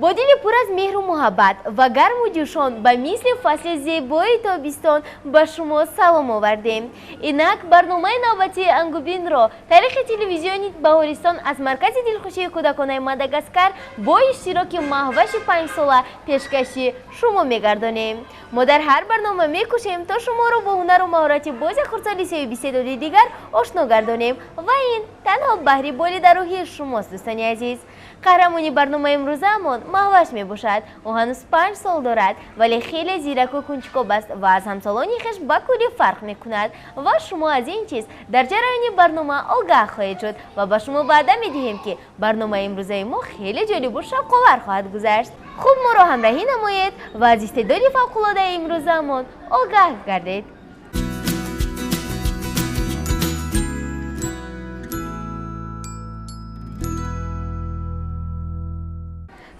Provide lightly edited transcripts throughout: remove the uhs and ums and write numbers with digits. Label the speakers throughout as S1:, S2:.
S1: Бо дили пур аз меҳру муҳаббат ва гарму ҷӯшон ба мисли фасли зебои тобистон ба шумо салом овардем. Инак барномаи навбатии Ангубинро таърихи телевизиони Баҳористон аз маркази дилхушии кӯдаконаи Мадагаскар бо иштироки Маҳваши панҷсола пешкаши шумо мегардонем. Мо дар ҳар барнома мекӯшем то шуморо бо ҳунару маҳорати боз як хурдсоли соҳиби дигар ошно гардонем ва ин танҳо баҳри болидарӯҳии шумост, дӯстони азиз. Қаҳрамони барномаи имрӯзаамон Маҳваш мебошад. Ӯ ҳанӯз 5 сол дорад, вале хеле зираку кунҷкоб аст ва аз ҳамсолони хеш ба куллӣ фарқ мекунад ва шумо аз ин чиз дар ҷараёни барнома огаҳ хоҳед шуд ва ба шумо ваъда медиҳем, ки барномаи имрӯзаи мо хеле ҷолибу шавқовар хоҳад гузашт. Хуб, моро ҳамроҳӣ намоед ва аз истеъдоди фавқулодаи имрӯзаамон огаҳ гардед.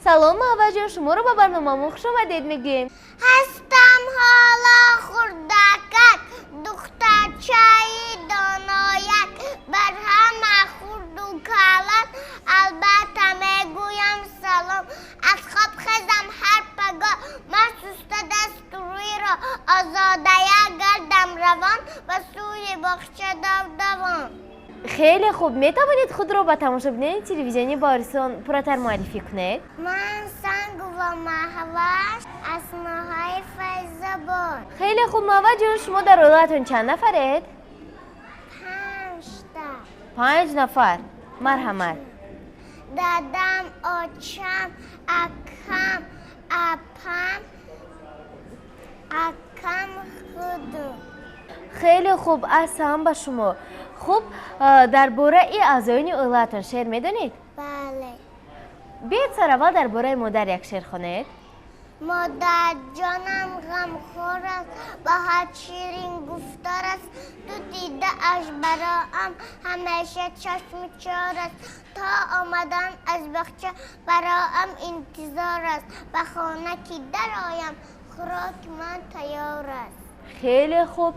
S1: Салом, Маҳвашҷон, шуморо ба барномаамон хуш омадед мегӯем.
S2: Ҳастам ҳоло хурдакак, духтарчаи донояк, бар ҳама хурду калон албатта мегӯям салом. Аз хоб хезам ҳар пагоҳ, ман суста дасту рӯйро озодая гардам равон, ба сӯи боғча давдавон.
S1: Хеле хуб, метавонед худро ба тамошобинони телевизиони Баҳористон пурратар муаррифӣ кунед?
S2: Ман Сангова Маҳваш аз ноҳияи Файзобод.
S1: Хеле хуб, Маҳвашҷон, шумо дар оилаатон чанд нафаред?
S2: 5та.
S1: 5 нафар. Марҳамат.
S2: Дадам, очам, акам, апам, акам худум.
S1: Хеле хуб, аҳсан ба шумо. Хуб, дар бораи аъзоёни оилаатон шеър медонед?
S2: Бале.
S1: Биёед сараввал дар бораи модар як шеър хонед.
S2: Модарҷонам ғамхор аст, ба ҳад ширин гуфтор аст, ду дидааш бароам ҳамеша чашми чор аст. То омадан аз боғча бароам интизор аст, ба хона ки дароям хӯроки ман тайёр аст.
S1: Хеле хуб.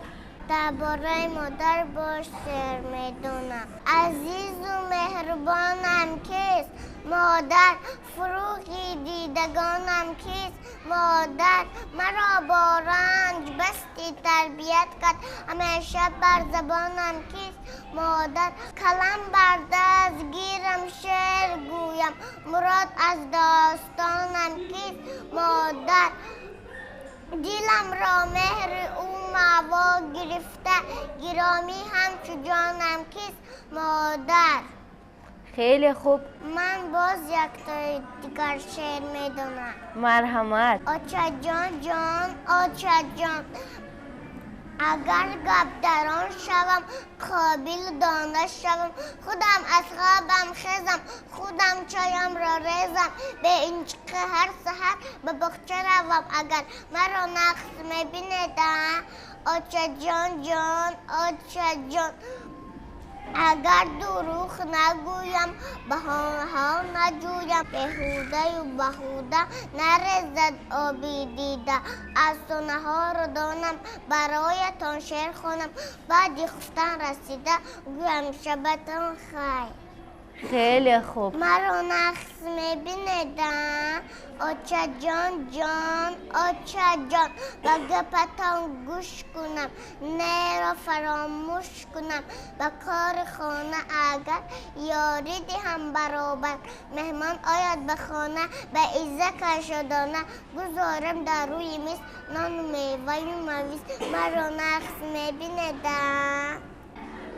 S2: Дар бораи модар бош шеър медонам. Азизу меҳрубонам кист? Модар. Фурӯғи дидагонам кист? Модар. Маро бо ранҷ басти тарбият кард, ҳамеша бар забонам кист? Модар. Калам бар даст гирам шеър гӯям, мурод аз достонам кист? Модар. Диламро меҳри ӯ маъво гирифта, гиромӣ ҳамчу ҷонам кист? Модар.
S1: Хеле хуб.
S2: Ман боз яктои дигар шеър медонам.
S1: Марҳамат.
S2: Очаҷон, ҷон, очаҷон, агар гапдарон шавам, қобилу дона шавам, худам аз хобам хезам, худам чоямро резам, бе инчиқи ҳар саҳар ба боғча равам, агар маро нақс мебинед, очаҷон, ҷон, очаҷон, агар дурӯғ нагӯям, баҳонаҳо наҷӯям, беҳудаю баҳуда нарезад оби дида, афсонаҳоро донам, бароятон шеър хонам, баъди хуфтан расида гӯям шабатон хайр.
S1: Хеле хуб.
S2: Маро нақс мебинед, очаҷон, ҷон, очаҷон, ба гапатон гӯш кунам, неро фаромӯш кунам, ба кори хона агар ёрӣ диҳам баробар, меҳмон ояд ба хона, ба изза кашодона, гузорам дар рӯи миз нону меваю мавиз. Маро нақс мебинед.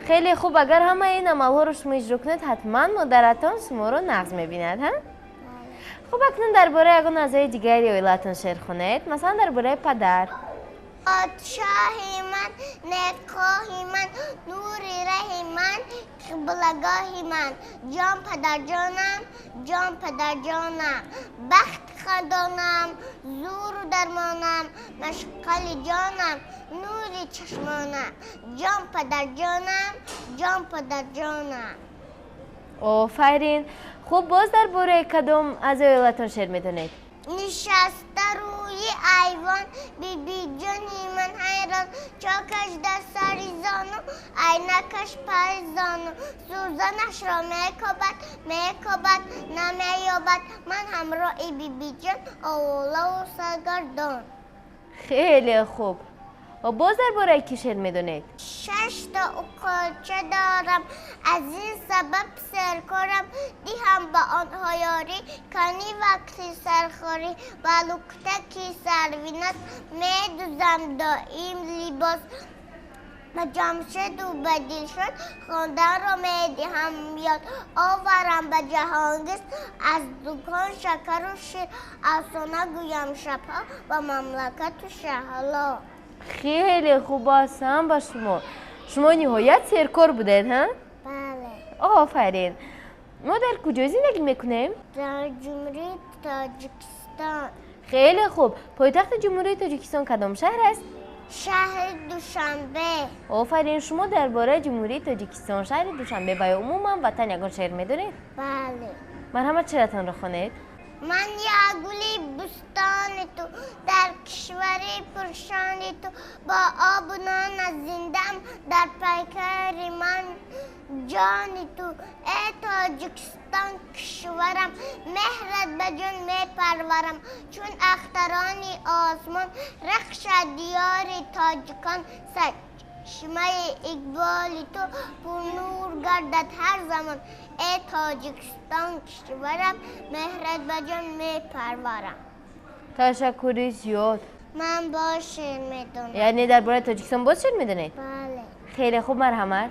S1: Хеле хуб, агар ҳамаи ин амалҳоро шумо иҷро кунед, ҳатман модаратон шуморо нағз мебинад, ҳа? Хуб, акнун дар бораи ягон аъзои дигари оилаатон шеър хонед, масалан дар бораи падар.
S2: Подшоҳи ман, некхоҳи ман, нури раҳи ман, қиблагоҳи ман, ҷон падарҷонам, ҷон падарҷонам, бахт хандонам, зуру дармонам, машқали ҷонам, нури чашмонам, ҷон падарҷонам, ҷон падарҷонам.
S1: Офарин. Хуб, боз дар бораи кадом аъзои оилатон шеър медонед?
S2: Нишаста рӯи айвон, бибиҷони ман ҳайрон, чокаш дар сари зону, айнакаш пайи зону, сӯзанашро мекобад, мекобад, намеёбад. Ман ҳамроҳи бибиҷон оволаву саргардон.
S1: Хеле хуб. Боз дар бораи кӣ шеър медонед?
S2: Шашта уколча дорам, аз ин сабаб серкорам, диҳам ба онҳо ёрӣ, кани вақти сархорӣ, ба луктаки сарвинас медузам доим либос. Ба Ҷамшеду ба Дилшод хонданро медиҳам ёд, оварам ба Ҷаҳонгиз аз дукон шакару шир, афсона гӯям шабҳо ба мамлакату Шаҳло.
S1: Хеле хуб, аҳсан ба шумо. Шумо ниҳоят серкор будед, ҳа?
S2: Бале.
S1: Офарин. Мо дар куҷо зиндагӣ мекунем?
S2: Дар Ҷумҳурии Тоҷикистон.
S1: Хеле хуб. Пойтахти Ҷумҳурии Тоҷикистон кадом шаҳр аст?
S2: Шаҳри Душанбе.
S1: Офарин. Шумо дар бораи Ҷумҳурии Тоҷикистон, шаҳри Душанбе ва ё умуман ватан ягон шеър медонед?
S2: Бале.
S1: Марҳамат, шеъратонро хонед.
S2: Ман як гули бӯстони ту, дар кишвари пуршони ту, бо обу нон зиндаам, дар пайкари ман ҷони ту. Э Тоҷикистон, кишварам, меҳрат ба ҷон мепарварам, чун ахтарони осмон рахшад диёри тоҷикон, сарчашмаи иқболи ту пурнур гардад ҳар замон. Э Тоҷикистон, кишварам, меҳрат ба ҷон мепарварам.
S1: Ташаккури зиёд.
S2: Ман боз шеър медонам.
S1: Яъне дар бораи Тоҷикистон боз шеър медонед?
S2: Бале.
S1: Хеле хуб, марҳамат.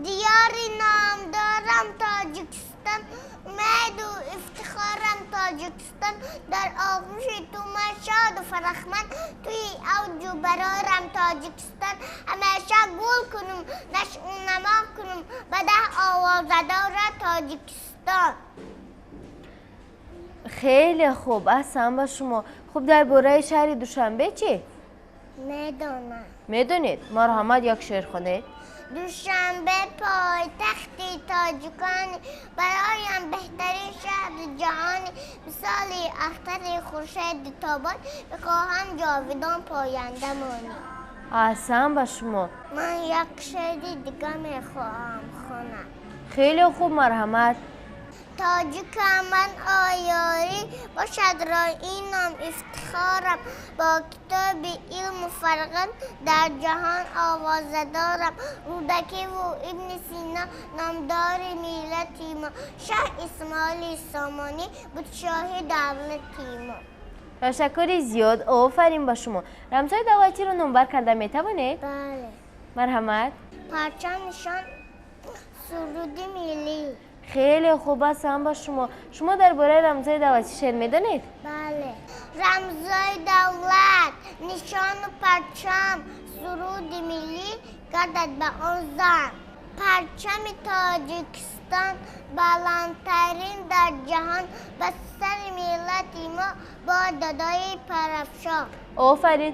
S2: Диёри номдорам Тоҷикистон, умеду ифтихорам Тоҷикистон, дар оғӯши ту ман шоду фарахманд, туи авҷу барорам Тоҷикистон. Ҳамеша гул кунум, нашъунамо кунум, ба даҳ овозадора Тоҷикистон.
S1: Хеле хуб, аҳсан ба шумо. Хуб, дар бораи шаҳри Душанбе чӣ?
S2: Медонам.
S1: Медонед? Марҳамат, як шеър хонед.
S2: Душанбе пойтахти тоҷикони, бароям беҳтарин шаҳри ҷаҳони, мисоли ахтари хуршеди тобон, бихоҳам ҷовидон поянда монӣ.
S1: Аҳсан ба шумо.
S2: Ман як шеъри дига мехоҳам хонам.
S1: Хеле хуб, марҳамат.
S2: Тоҷикам ман оёрӣ, бошад рои ном ифтихорам, бо китоби илму фарҳанг дар ҷаҳон овоза дорам. Рӯдакиву Ибни Сино номдори миллати мо, Шоҳ Исмоили Сомонӣ буд шоҳи давлати мо.
S1: Ташаккури зиёд, офарин ба шумо. Рамзҳои давлатиро номбар карда метавонед?
S2: Бале.
S1: Марҳамат.
S2: Парчам, нишон, суруди миллӣ.
S1: Хеле хуб, аҳсан ба шумо. Шумо дар бораи рамзҳои давлатӣ шеър медонед?
S2: Бале. Рамзҳои давлат, нишону парчам, суруди миллӣ гардад ба он зам. Парчами Тоҷикистон баландтарин дар ҷаҳон, ба сари миллати мо бо додои парафшон.
S1: Офарин.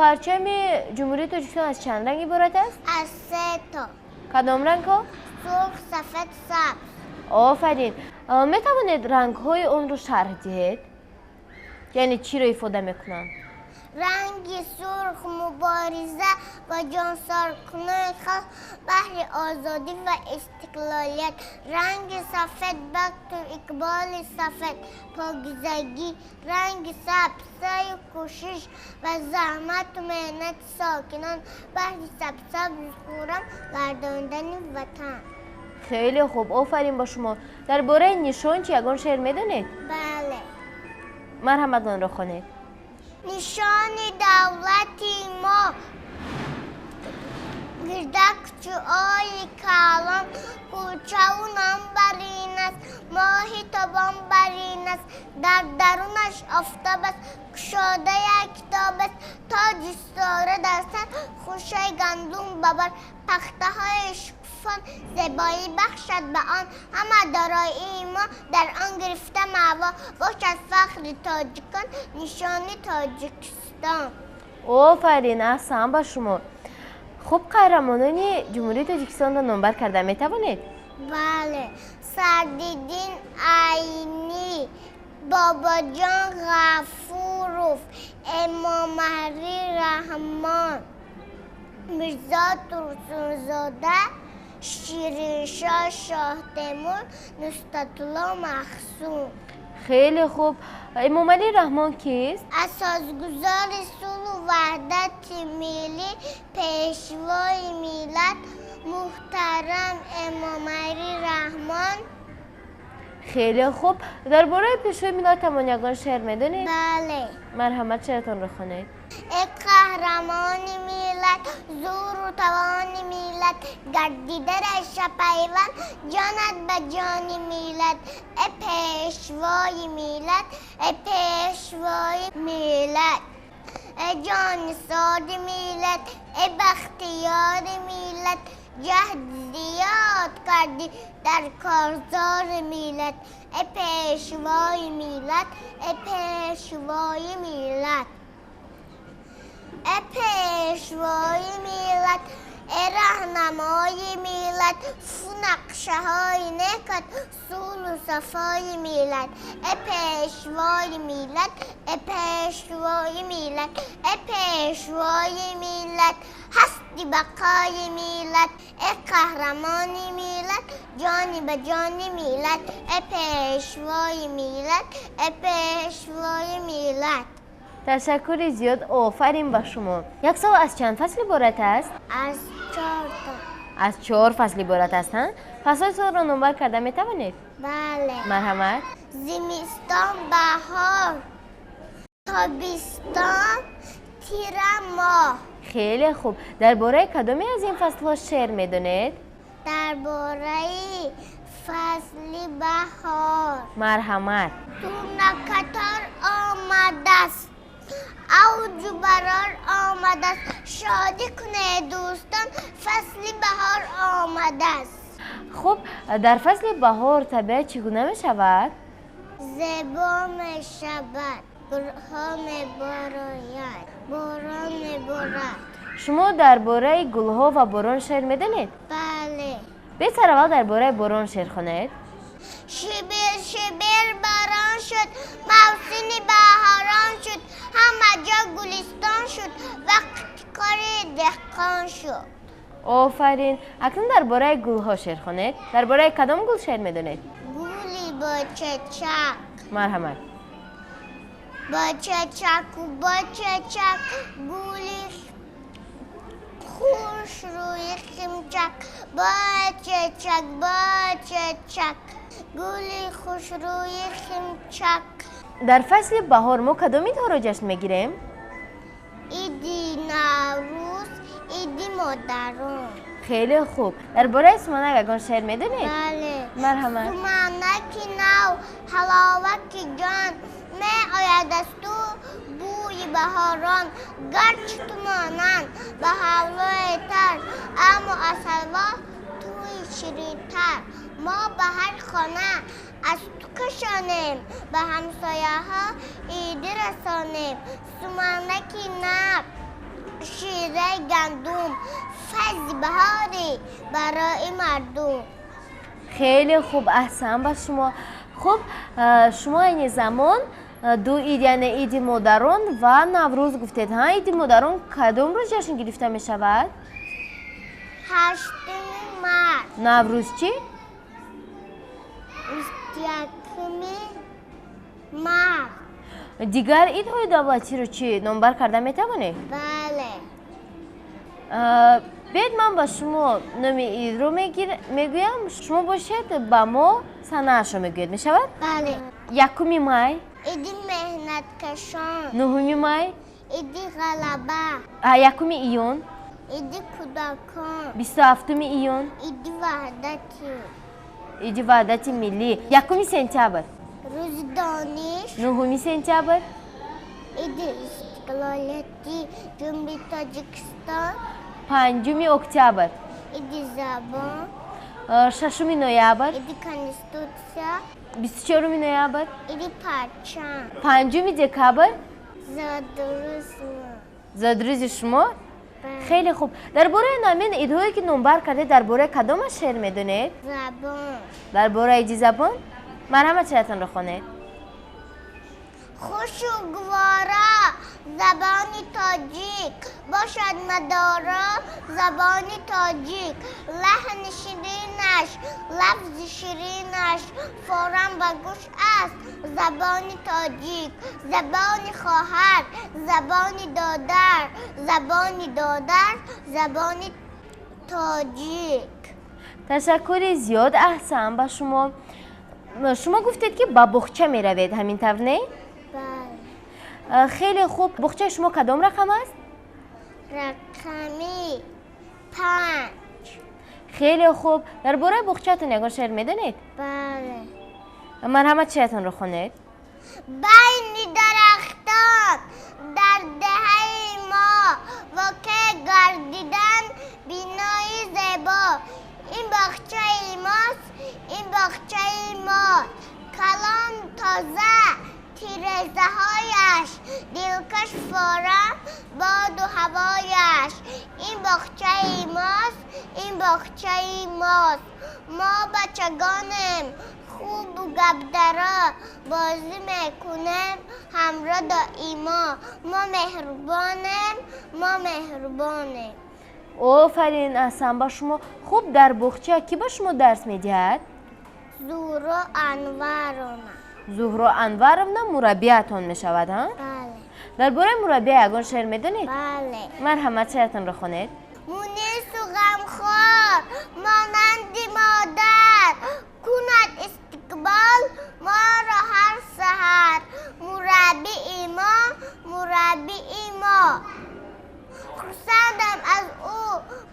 S1: Парчами Ҷумҳурии Тоҷикистон аз чанд ранг иборат аст?
S2: Аз се то.
S1: Кадом рангҳо?
S2: Сурх, сафед, сабз.
S1: Офарин. Метавонед рангҳои онро шарҳ диҳед? Яъне чиро ифода мекунанд?
S2: Ранги сурх мубориза ва ҷонсоркунони халқ баҳри озодӣ ва истиқлолият. Ранги сафед бахту иқболи сафед, покизагӣ. Ранги сабз саъю кӯшиш ва заҳмату меҳнати сокинон баҳри сабсабзу хуррам гардондани ватан.
S1: Хеле хуб, офарин ба шумо. Дар бораи нишон чӣ ягон шеър медонед?
S2: Бале.
S1: Марҳамат, онро хонед.
S2: Нишони давлати мо гирдак чӯои калон, кӯчаву ном барин аст, моҳи тобон барин аст, дар дарунаш офтоб аст, кушода як китоб аст, тоҷи ситора дар сар, хӯшаи гандум ба бар, пахтаҳои шукуфон зебоӣ бахшад ба он, ҳама дороии мо дар он гирифта маъво, бошад фахри тоҷикон нишони Тоҷикистон.
S1: Офарин, аҳсан ба шумо. Хуб, қаҳрамонони Ҷумҳурии Тоҷикистонро номбар карда метавонед?
S2: Бале. Садриддин Айнӣ, Бобоҷон Ғафуров, Эмомалӣ Раҳмон, Мирзо Турсунзода, Шириншоҳ Шоҳтемур, Нусратулло Маҳсум.
S1: Хеле хуб. Эмомалӣ Раҳмон кист?
S2: Асосгузори сулҳу ваҳдати миллӣ, Пешвои миллат, муҳтарам Эмомалӣ Раҳмон.
S1: Хеле хуб. Дар бораи Пешвои миллатамон ягон шеър медонед?
S2: Бале.
S1: Марҳамат, шеъртонро хонед.
S2: Э қаҳрамони миллат, зӯру тавони миллат, гардида реша пайванд, ҷонат ба ҷони миллат. Э пешвои миллат, э пешвои миллат, э ҷонисори миллат, э бахтиёри миллат, ҷаҳд зиёд кардӣ дар корзори миллат. Э пешвои миллат, э пешвои миллат, э пешвои миллат, э раҳнамои миллат, нақшаҳои некат, сулҳу сафои миллат. Э пешвои миллат, э пешвои миллат, э пешвои миллат, ҳасти бақои миллат. Э қаҳрамони миллат, ҷони ба ҷони миллат, э пешвои миллат, э пешвои миллат.
S1: Ташаккури зиёд, офарин ба шумо. Як сол аз чанд фасл иборат аст?
S2: Аз чорта.
S1: Аз чор фасл иборат аст, ҳа? Фаслҳои солро номбар карда метавонед?
S2: Бале.
S1: Марҳамат.
S2: Зимистон, баҳор, тобистон, тирамоҳ.
S1: Хеле хуб. Дар бораи кадоме аз ин фаслҳо шеър медонед?
S2: Дар бораи фасли баҳор.
S1: Марҳамат.
S2: Тунакатор омадааст, авҷу барор омадааст, шодӣ кунед, дӯстон, фасли баҳор омадааст.
S1: Хуб, дар фасли баҳор табиат чӣ гуна мешавад?
S2: Зебо мешавад, гулҳо мебарояд, борон меборад.
S1: Шумо дар бораи гулҳо ва борон шеър медонед?
S2: Бале.
S1: Беҳтар аввал дар бораи борон шеър хонед.
S2: Шибир шибир борон шуд, мавсими баҳорон шуд, ҳама ҷо гулистон шуд, вақти кори деҳқон шуд.
S1: Офарин. Акнун дар бораи гулҳо шеър хонед. Дар бораи кадом гул шеър медонед?
S2: Гули бочачак.
S1: Марҳамат.
S2: Бочачаку бочачак, гули хушрӯи химчак, бочачак, бочачак, гули хушрӯи химчак.
S1: Дар фасли баҳор мо кадом идҳоро ҷашн мегирем?
S2: Иди Наврӯз, иди модарон.
S1: Хеле хуб. Дар бораи суманак ягон шеър медонед?
S2: Бале.
S1: Марҳамат.
S2: Суманаки нав, ҳаловаки ҷон, меояд аз ту бӯи баҳорон. Гарчи ту монанд ба ҳалвои тар, аммо аз ҳалво туи ширинтар. Мо ба ҳар хона аз ту кашонем, ба ҳамсояҳо идӣ расонем. Суманаки нав, шираи гандум, файзи баҳорӣ барои мардум.
S1: Хеле хуб, аҳсан ба шумо. Хуб, шумо айни замон ду ид, яъне иди модарон ва Наврӯз гуфтед, ҳа? Иди модарон кадом рӯз ҷашн гирифта мешавад?
S2: 8-уми март.
S1: Наврӯз чӣ?
S2: 21-уми март.
S1: Дигар идҳои давлатиро чӣ номбар карда метавонед?
S2: Бале.
S1: Биёед, ман ба шумо номи идро мегӯям, шумо бошед ба мо санаашро мегӯед, мешавад?
S2: Бале.
S1: 1-уми май.
S2: Иди меҳнаткашон.
S1: 9-уми май.
S2: Иди ғалаба.
S1: 1-уми июн.
S2: Иди кӯдакон.
S1: 27-уми июн.
S2: Иди ваҳдати.
S1: Иди ваҳдати миллӣ. 1-уми сентябр.
S2: Рӯзи дониш.
S1: 9-уми сентябр.
S2: Иди истиқлолияти Ҷумҳурии Тоҷикистон.
S1: 5-уми октябр.
S2: Иди забон.
S1: 6-уми ноябр.
S2: Иди конститутсия.
S1: 24-уми ноябр.
S2: Иди парчам.
S1: 5-уми декабр.
S2: Зодрӯзи.
S1: Зодрӯзи шумо. Хеле хуб. Дар бораи намин идҳое ки номбар кардед, дар бораи кадомаш шеър медонед?
S2: Забон.
S1: Дар бораи иди забон. Марҳамат, шеъратонро хонед.
S2: Хушу гувора забони тоҷик, бошад мадоро забони тоҷик. Лаҳни ширинаш, лафзи ширинаш форам ба гӯш аст забони тоҷик. Забони хоҳар, забони додар, забони додар, забони тоҷик.
S1: Ташаккури зиёд, аҳсан ба шумо. Шумо гуфтед, ки ба боғча меравед, ҳамин тавр не?
S2: Бале.
S1: Хеле хуб. Боғчаи шумо кадом рақам аст?
S2: Рақами 5.
S1: Хеле хуб. Дар бораи боғчаатон ягон шеър медонед?
S2: Бале.
S1: Марҳамат, шеъратонро хонед.
S2: Байни дарахтон дар деҳаи мо воқеъ гардидан бинои зебо. Ин боғчаи мост, ин боғчаи мо. Калон тоза тирезаҳояш, дилкаш форам боду ҳавояш. Ин боғчаи мост, ин боғчаи мост. Мо бачагонем хубу гапдаро, бозӣ мекунем ҳамроҳ доимо. Мо меҳрубонем, мо меҳрубонем.
S1: Офарин, аҳсан ба шумо. Хуб, дар боғча кӣ ба шумо дарс медиҳад?
S2: Зуҳро Анваровна.
S1: Зуҳро Анваровна мураббиятон мешавад, ҳа?
S2: Бале.
S1: Дар бораи мураббия ягон шеър медонед?
S2: Бале.
S1: Марҳамат, шеъратонро хонед.
S2: Мунису ғамхор монанди модар кунад истиқбол моро ҳар саҳар. Мураббии мо, мураббии мо. Хурсандам аз ӯ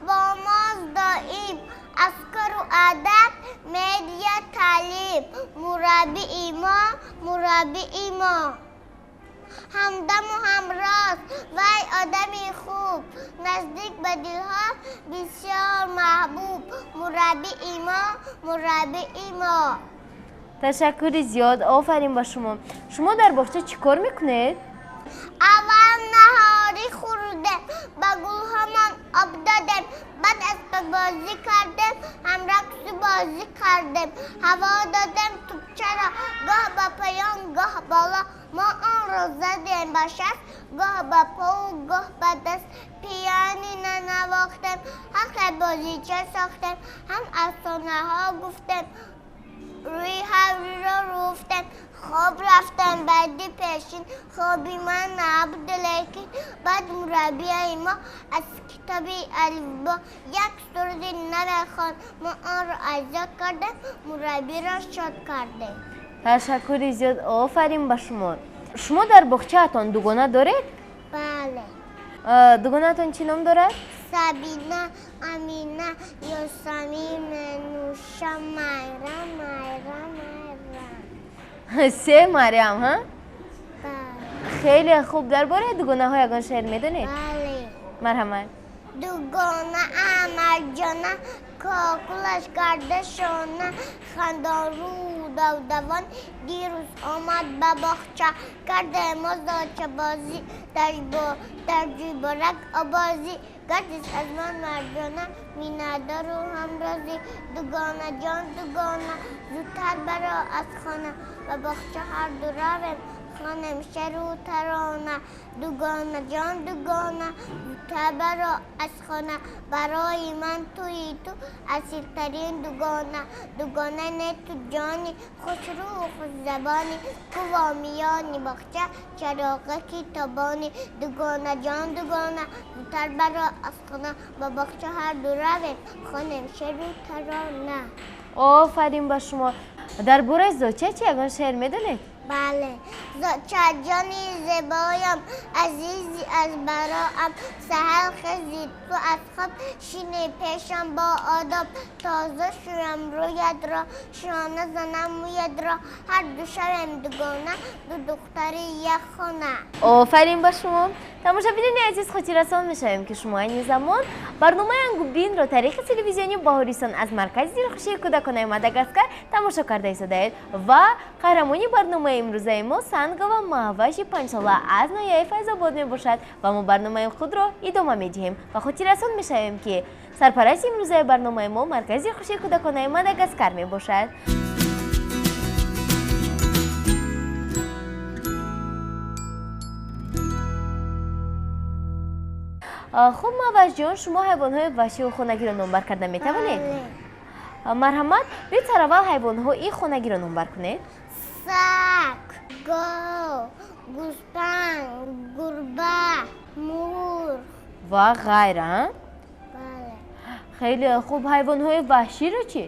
S2: бо моз доим, аз кору адаб медиҳад таълим. Мураббии мо, мураббии мо. Ҳамдаму ҳамроз вай одами хуб, наздик ба дилҳо бисёр маҳбуб. Мураббии мо, мураббии мо.
S1: Ташаккури зиёд, офарин ба шумо. Шумо дар боғча чӣ кор мекунед?
S2: Аввал наҳорӣ хӯрдем, ба гулҳомон об додем, баъд аспакбозӣ кардем, ҳамрақсу бозӣ кардем, ҳаво додем тӯпчаро гоҳ ба поён, гоҳ боло. Мо онро задем ба шаст, гоҳ ба пову гоҳ ба даст. Пианино навохтем, ҳам бозича сохтем, ҳам афсонаҳо гуфтем, рӯи ҳавриро руфтем. Хоб рафтем баъди пешин, хоби ман набуд, лекин баъд мураббияи мо аз китоби алифбо як суруди наве хонд. Мо онро аз ёд кардем, мураббиро шод кардем.
S1: Ташаккури зиёд, офарин ба шумо. Шумо дар боғчаатон дугона доред?
S2: Бале.
S1: Дугонаатон чӣ ном дорад?
S2: Сабина, Амина, Ёсамин, Менуша, Майра, Майра, Майра.
S1: Се Мариам, ҳа?
S2: Бале.
S1: Хеле хуб. Дар бораи дугонаҳо ягон шеър медонед?
S2: Бале.
S1: Марҳамат.
S2: Дугона Амарҷона, кокулаш карда шона, хандонрӯ давдавон дирӯз омад ба боғча. Кардем мо зочабозӣ, дар ҷӯйборак обозӣ. Гардид аз ман Марҷона, миннатдору ҳамрозӣ. Дугонаҷон, дугона, зудтар баро аз хона, ба боғча ҳарду равем, хонем шеъру тарона. Дугонаҷон, дугона, зудтар баро аз хона, барои ман туи ту асилтарин дугона. Дугона не ту ҷони, хушрӯ хушзабони, кува миёни боғча чароғаки тобони. Дугонаҷон, дугона, зудтар баро аз хона, ба боғча ҳарду равем, хонем шеъру тарона.
S1: Офарин ба шумо. Дар бораи зоча чӣ ягон шеър медонед?
S2: Бале. Зочаҷони зебоям, азизи аз бароам, саҳар хези ту аз хоб, шини пешам бо одоб. Тоза шӯям рӯятро, шона занам мӯятро, ҳар ду шавем дугона, ду духтари як хона.
S1: Офарин ба шумо. Тамошобинони азиз, хотиррасон мешавем, ки шумо айни замон барномаи Ангубинро таърихи телевизиони Баҳористон аз маркази дилхушии кӯдаконаи Мадагаскар тамошо карда истодаед ва қаҳрамони барномаи имрӯзаи мо Сангова Маҳваши 5-сола аз ноҳияи Файзобод мебошад ва мо барномаи худро идома медиҳем ва хотиррасон мешавем, ки сарпарасти имрӯзаи барномаи мо маркази дилхушии кӯдаконаи Мадагаскар мебошад. Хуб, Маҳвашҷон, шумо ҳайвонҳои ваҳшиву хонагиро номбар карда метавонед? Марҳамат, биёед сараввал ҳайвонҳои хонагиро номбар кунед.
S2: Саг, гов, гӯспанд, гурба, мурғ
S1: ва ғайра.
S2: Бале.
S1: Хеле хуб, ҳайвонҳои ваҳширо чӣ?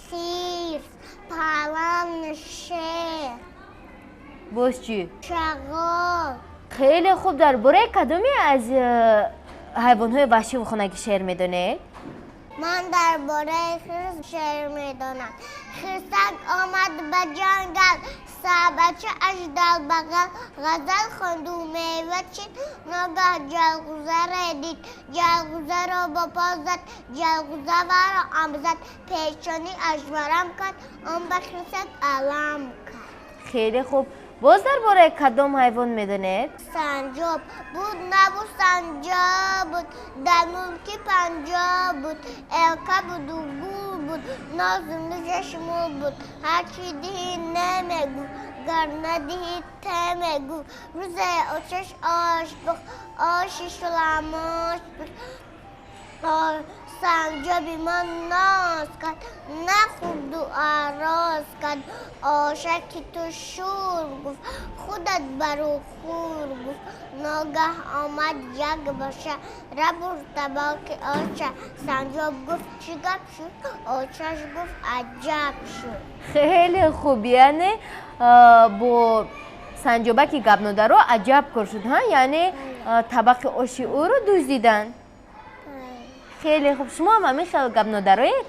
S2: Хирс, паланг, шер.
S1: Боз чӣ?
S2: Шағол.
S1: Хеле хуб, дар бораи кадоме аз ҳайвонҳои ваҳшиву хонагӣ шеър медонед?
S2: Ман дар бораи хирс шеър медонам. Хирсак омад ба ҷангал, сабача аждал бағал, ғазал хонду мева чид, ногаҳ ҷалғузаре дид, ҷалғузаро бо по зад, ҷалғуза варо ам зад, пешонӣ ажварам кард, он ба хирсак алам кард.
S1: Хеле хуб, боз дар бораи кадом ҳайвон медонед?
S2: Санҷоб буд, набуд, санҷоб буд, дар мулки панҷоб буд, элка буду гул буд, нозу нӯшаш мул буд, ҳарчи диҳӣ намегуфт, гар надиҳӣ те мегуфт. Рӯзе очаш ош пухт, оши шуламош пухт, санҷоби мо ноз кард, нахӯрду ароз кард, ошаки ту шур гуфт, худат бару хӯр гуфт. Ногаҳ омад як баша, рабурд табоқи оша. Санҷоб гуфт, чӣ гап шуд? Очаш гуфт, аҷаб шуд.
S1: Хеле хуб, яъне бо санҷобаки гапнодаро аҷаб кор шуд, ҳа? Яъне табақи оши ӯро дуздиданд. Хеле хуб, шумо ҳам ҳамин хел гапнодароед?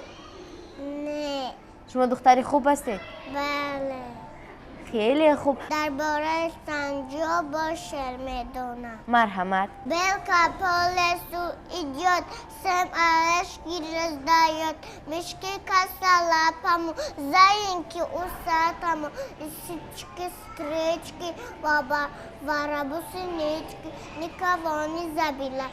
S2: Не.
S1: Шумо духтари хуб ҳастед?
S2: Бале.
S1: Хеле хуб.
S2: Дар бораи санҷоб боз шеър медонам.
S1: Марҳамат.
S2: Белка по лесу идёт, семь орешки раздаёт, мишке косолапому, заиньке усатому, лисичке стрички, баба воробу синички, никого не забила,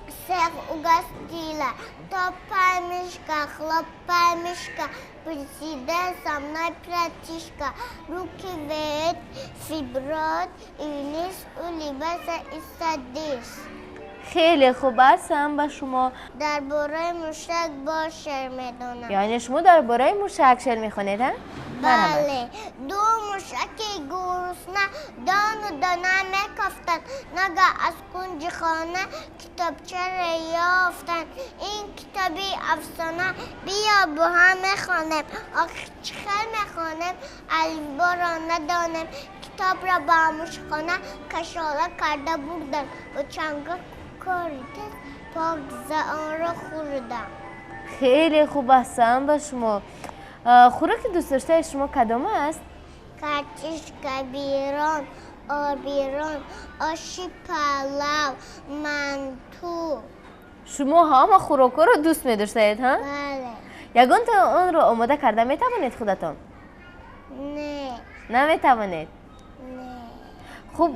S2: всех угостила. Топай, мишка, хлопай, мишка, приседай со мной, братишка. Руки вверх, вперед и вниз, улыбайся и садись.
S1: Хеле хуб, аҳсан ба шумо.
S2: Дар бораи мушак боз шеър медонам.
S1: Яъне шумо дар бораи мушак шеър мехонед, ҳа?
S2: Бале. Ду мушаки гурусна дону дона мекофтанд, ногаҳ аз кунҷи хона китобчаро ёфтанд. Ин китоби афсона, биё бо ҳам мехонем. Охир чӣ хел мехонем, алифборо надонем. Китобро ба мушхона кашола карда бурданд, бо чанга кори тез покза онро хӯрданд.
S1: Хеле хуб, аҳсан ба шумо. Хӯроки дӯстдоштаи шумо кадом аст?
S2: Картишка бирон, обирон, оши палав, манту.
S1: Шумо ҳама хӯрокҳоро дӯст медоштаед, ҳа?
S2: Бале.
S1: Ягонта онро омода карда метавонед худатон?
S2: Не.
S1: Наметавонед?
S2: Не.
S1: Хуб,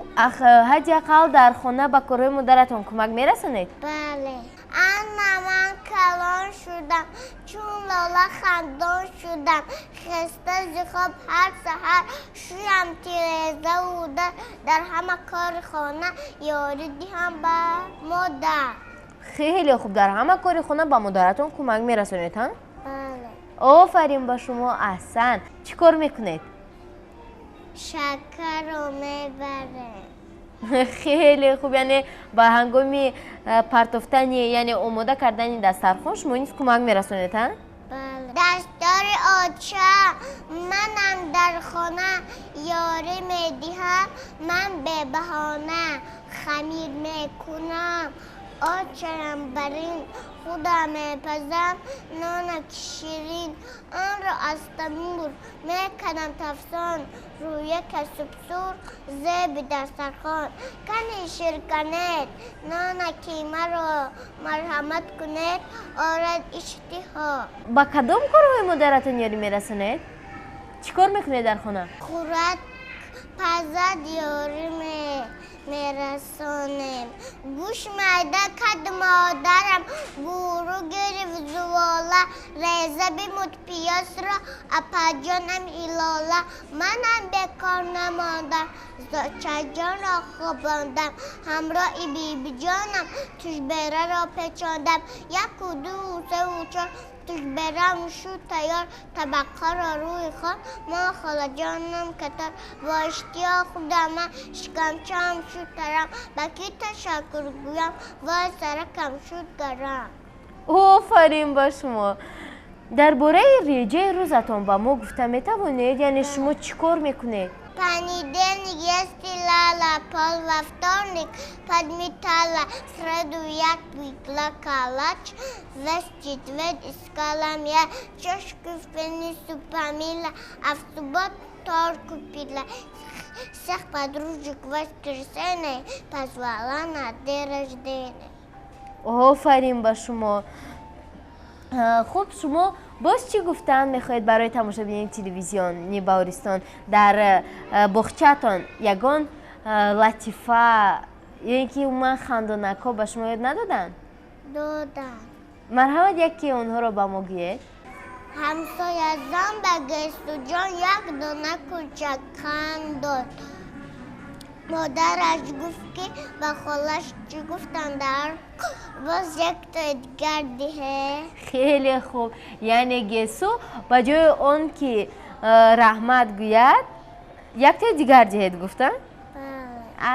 S1: ҳадди ақал дар хона ба корҳои модаратон кӯмак мерасонед?
S2: Бале. Ана ман калон шудам, чун лола хандон шудам, хеста зи хоб ҳар саҳар, шӯям тирезаву дар, дар ҳама кори хона ёрӣ диҳам ба модар.
S1: Хеле хуб, дар ҳама кори хона ба модаратон кӯмак мерасонед, ҳа?
S2: Бале.
S1: Офарин ба шумо, аҳсан. Чӣ кор мекунед?
S2: Шакарро мебарем.
S1: Хеле хуб, яъне ба ҳангоми партофтани, яъне омода кардани дастархон шумо низ кӯмак мерасонед, ҳа?
S2: Бале. Дастори оча, манам дар хона ёрӣ медиҳам, ман бебаҳона хамир мекунам, очаям барин худам мепазам, нонаки ширин, онро аз танӯр мекунам тафсон, рӯяка субсур зеби дастархон. Кани ширканед, нонаки маро марҳамат кунед, орад иштиҳо.
S1: Ба кадом корҳои модаратон ёрӣ мерасонед? Чӣ кор мекунед дар хона?
S2: Хӯрак пазад ёрӣ мерасонем. Гӯш майда кард модарам, гуру гирифт зувола, реза бимуд пиёзро апаҷонам Ҳилола. Манам бекор намондам, зочаҷонро хобондам, ҳамроҳи бибиҷонам тушбераро печондам. Яку ду севу чор, тушберам шуд тайёр, табақҳоро рӯи хон, мо холаҷонам катор. Бо иштиёқ хӯрдам ман, шикамчаам шуд тарам, ба кӣ ташаккур гӯям, вой саракам шуд гарам.
S1: Офарин ба шумо. Дар бораи реҷаи рӯзатон ба мо гуфта метавонед? Яъне шумо чӣ кор мекунед?
S2: Понедельник я стилала пол, во вторник подметала, в среду я пекла калач, весь четверг искала мяч, чашку в пятницу помыла, а в субботу торт купила. Всех подружек в воскресенье позвала на день рождения.
S1: Офарин ба шумо. Хуб, шумо боз чӣ гуфтан мехоҳед барои тамошобинони телевизиони Баҳористон? Дар боғчаатон ягон латифа ё ин ки умуман хандонакҳо ба шумо ёд надоданд?
S2: Доданд.
S1: Марҳамат, яке онҳоро ба мо гӯед.
S2: Ҳамсоязан ба Гесуҷон як дона кулча-қанд дод. Модараш гуфт, ки ба холаш чӣ гуфтанд, дар боз яктои дигар диҳе.
S1: Хеле хуб. Яъне Гесу ба ҷои он ки раҳмат гӯяд, яктои дигар диҳед гуфтанд?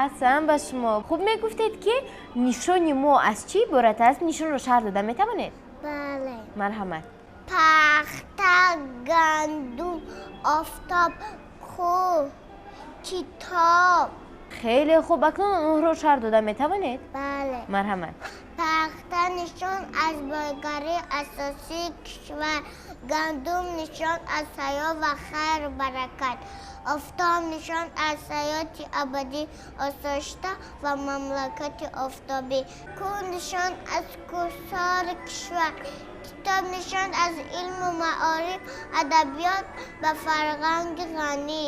S1: Аҳсан ба шумо. Хуб, мегуфтед, ки нишони мо аз чӣ иборат аст? Нишонро шарҳ дода метавонед?
S2: Бале.
S1: Марҳамат.
S2: Пахта, гандум, офтоб, кӯҳ, китоб.
S1: Хеле хуб. Акнун онҳоро шарҳ дода метавонед?
S2: Бале.
S1: Марҳамат.
S2: Пахта нишон аз бойгарии асосии кишвар, гандум нишон аз ҳаёт ва хайру баракат, офтоб нишон аз ҳаёти абадӣ, осоишта ва мамлакати офтобӣ, кӯҳ нишон аз кӯҳсори кишвар, китоб нишон аз илму маориф, адабиёт ва фарҳанги ғанӣ,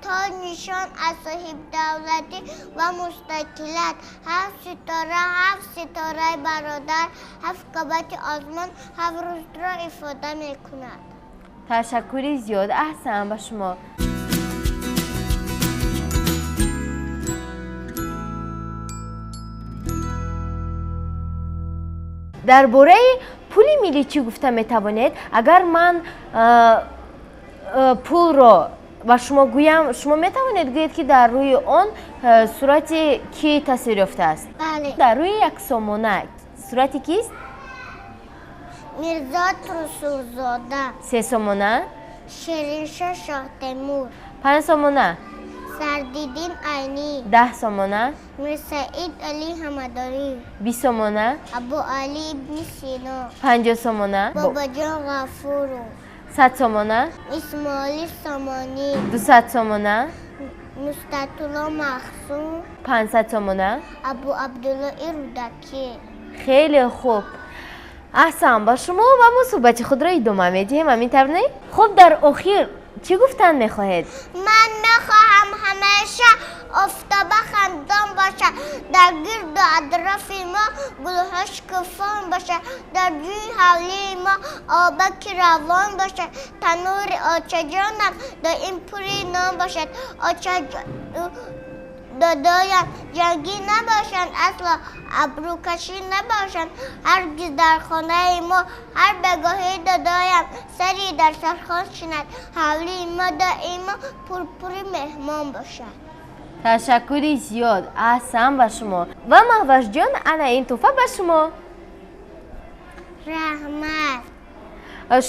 S2: тоҷ нишон аз соҳибдавлатӣ ва мустақилият, ҳафт ситора, ҳафт ситораи бародар, ҳафт қабати озмон, ҳафт рӯзро ифода мекунад.
S1: Ташаккури зиёд. Аҳсан ба шумо. Дар бораи пули миллӣ чӣ гуфта метавонед? Агар ман пулро ба шумо гӯям, шумо метавонед гӯед, ки дар рӯи он сурати кӣ тасвир ёфтааст?
S2: Бале.
S1: Дар рӯи як сомона сурати кист?
S2: Мирзо Турсунзода.
S1: Се сомона?
S2: Шириншоҳ Шоҳтемур.
S1: Панҷ сомона?
S2: Садриддин Айнӣ.
S1: 10 сомона?
S2: Мирсаид Алӣ Ҳамадонӣ.
S1: 20 сомона?
S2: Абуалӣ ибни Сино.
S1: 50 сомона?
S2: Бобоҷон Ғафуров.
S1: 100 сомона?
S2: Исмоили Сомонӣ.
S1: 200 сомона?
S2: Нусратулло Махсум.
S1: 500 сомона?
S2: Абуабдуллои Рӯдакӣ.
S1: Хеле хуб. Аҳсан ба шумо, ва мо суҳбати худро идома медиҳем, ҳамин тавр не? Хуб, дар охир чӣ гуфтан мехоҳед?
S2: Ман мехоҳам ҳамеша офтоба хандон бошад, дар гирду атрофи мо гулҳо шукуфон бошад, дар ҷӯи ҳавлии мо обаки равон бошад, танури очаҷонам доим пури нон бошад, додоям ҷангӣ набошанд, асло абрӯкашӣ набошанд, ҳаргиз дар хонаи мо ҳар бегоҳӣ додоям сари дар сархон шинад, ҳавлии мо доимо пурпури меҳмон бошад.
S1: Ташаккури зиёд. Аҳсан ба шумо. Ва Маҳвашҷон, ана ин тӯҳфа ба шумо.
S2: Раҳмат.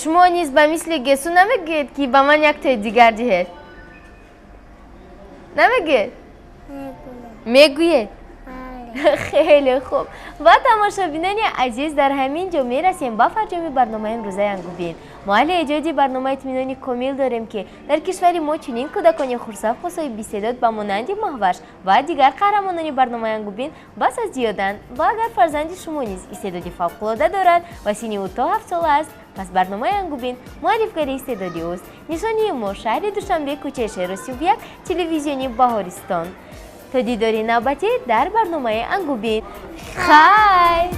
S1: Шумо низ ба мисли Гесу намегӯед, ки ба ман яктои дигар диҳед? Намегӯед? Мегӯед? Хеле хуб. Ва тамошобинони азиз, дар ҳамин ҷо мерасем ба фарҷоми барномаи имрӯзаи Ангубин. Мо аҳли эҷоди барнома итминони комил дорем, ки дар кишвари мо чунин кӯдакони хурсавқу соҳибистеъдод ба монанди Маҳваш ва дигар қаҳрамонони барномаи Ангубин бас аз зиёданд. Ва агар фарзанди шумо низ истеъдоди фавқулода дорад ва синни ӯ то 7 сола аст, пас барномаи Ангубин муаррифгари истеъдоди ӯст. Нишонии мо шаҳри Душанбе, кӯчаи Шеру 31, телевизиони Баҳористон. То дидори навбатӣ дар барномаи Ангубин, хайр.